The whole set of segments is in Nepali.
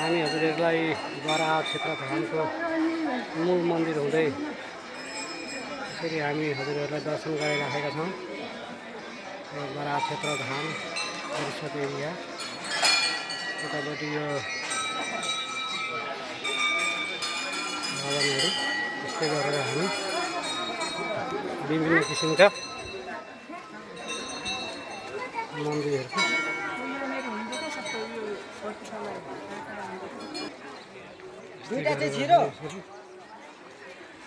हामी हजुरहरूलाई बराह क्षेत्र धामको मूल मन्दिर हुँदै यसरी हामी हजुरहरूलाई दर्शन गराइराखेका छौँ। बराह क्षेत्र धाम परिषद एरिया यतापट्टि यो भवनहरू त्यस्तै गरेर हामी विभिन्न किसिमका मन्दिरहरूको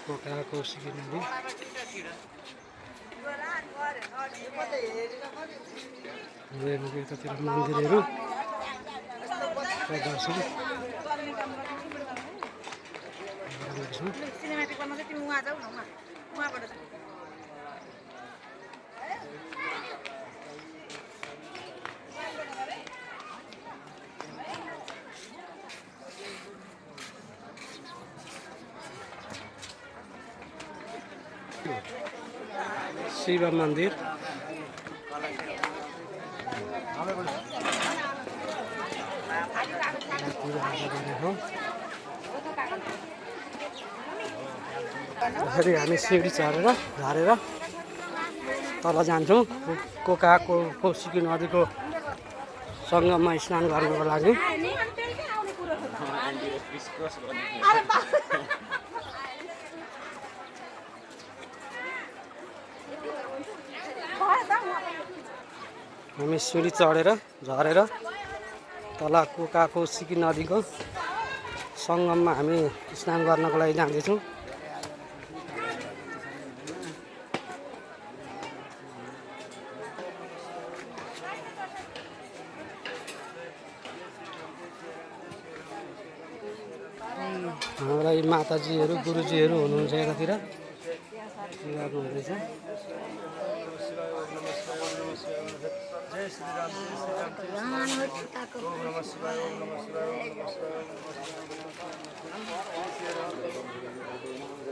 कोका कौशिकी नदी यतातिर मन्दिरहरू दर्शन शिव मन्दिर यसरी हामी सिँढी चढेर झारेर तल जान्छौँ कोका कौशिकी नदीको सङ्गममा स्नान गर्नको लागि। हामी सिँढी चढेर झरेर तल कोका कौशिकी नदीको सङ्गममा हामी स्नान गर्नको लागि जाँदैछौँ। हाम्रा यी माताजीहरू गुरुजीहरू हुनुहुन्छ यतातिर गर्नुहुँदैछ।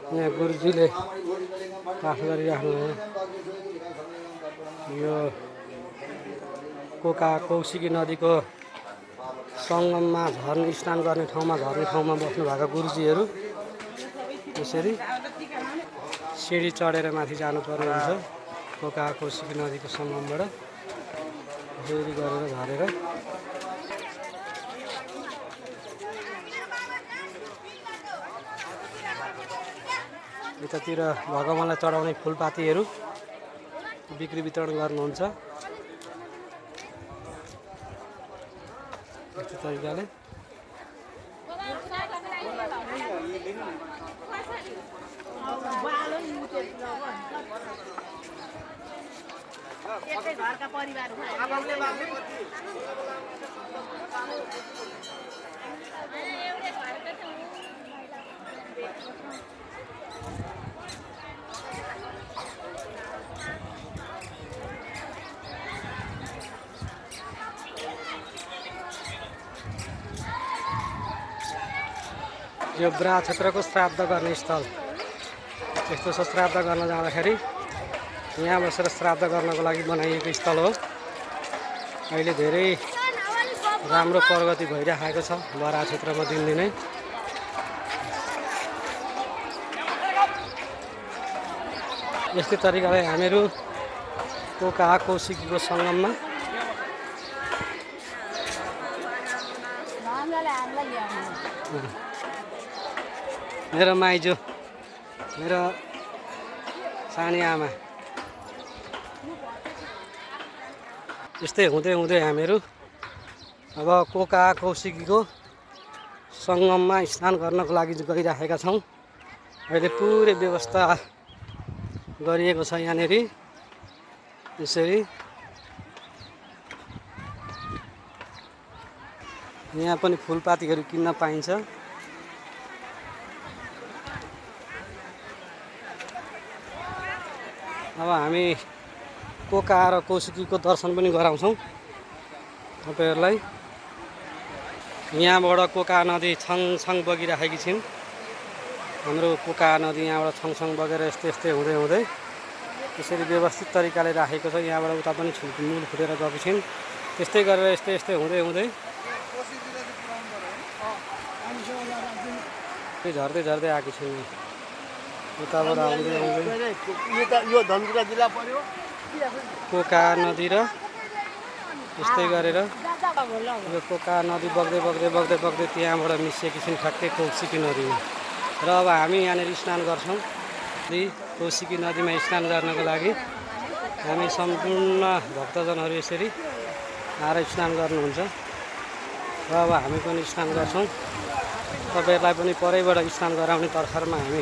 यहाँ गुरुजीले पाठ गरिराख्नु भयो। यो कोका कौशिकी नदीको सङ्गममा झर्ने स्नान गर्ने ठाउँमा झर्ने ठाउँमा बस्नु भएको गुरुजीहरू यसरी सिँढी चढेर माथि जानुपर्ने हुन्छ। कोका कौशिकी नदीको सङ्गमबाट यसरी गरेर झरेर यतातिर भगवानलाई चढाउने फुलपातीहरू बिक्री वितरण गर्नुहुन्छ। यस्तो तरिकाले यो बराह क्षेत्रको श्राद्ध गर्ने स्थल यस्तो छ। श्राद्ध गर्न जाँदाखेरि यहाँ बसेर श्राद्ध गर्नको लागि बनाइएको स्थल हो। अहिले धेरै राम्रो प्रगति भइरहेको छ बराह क्षेत्रमा दिनदिनै। यस्तै तरिकाले हामीहरू कोका कौशिकीको सङ्गममा मेरो माइजू मेरो सानी आमा यस्तै हुँदै हुँदै हामीहरू अब कोका कौशिकीको सङ्गममा स्नान गर्नको लागि गइराखेका छौँ। अहिले पुरै व्यवस्था गरिएको छ यहाँनिर। यसरी यहाँ पनि फुलपातीहरू किन्न पाइन्छ। अब हामी कोका र कौशिकीको दर्शन पनि गराउँछौँ तपाईँहरूलाई। यहाँबाट कोका नदी छङछङ बगिराखेकी छिन्। हाम्रो कोका नदी यहाँबाट छङछङ बगेर यस्तै हुँदै हुँदै यसरी व्यवस्थित तरिकाले राखेको छ। यहाँबाट उता पनि मूल फुटेर गएको छिन्। त्यस्तै गरेर यस्तै हुँदै हुँदै झर्दै झर्दै आएको छु नि उताबाट आउँदै आउँदै यो धनकुटा जिल्ला पर्यो कोका नदी र यस्तै गरेर यो कोका नदी बग्दै बग्दै बग्दै बग्दै त्यहाँबाट मिसिएकी छिन् ठ्याक्कै कौशिकी नदीमा र अब हामी यहाँनिर स्नान गर्छौँ कौशिकी नदीमा स्नान गर्नको लागि हामी सम्पूर्ण भक्तजनहरू यसरी आएर स्नान गर्नुहुन्छ र अब हामी पनि स्नान गर्छौँ तपाईँहरूलाई पनि परैबाट स्नान गराउने तर्खरमा हामी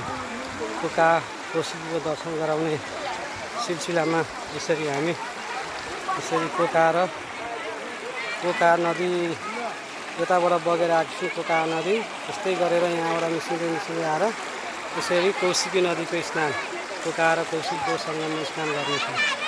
कोका कौशिकीको दर्शन गराउने सिलसिलामा यसरी हामी यसरी कोका नदी यताबाट बगेर आएको छु कोका नदी यस्तै गरेर यहाँबाट मिसिँदै आएर यसरी कौशिकी नदीको स्नान कोका र कौशिकीको सङ्गममा स्नान गर्नेछौँ।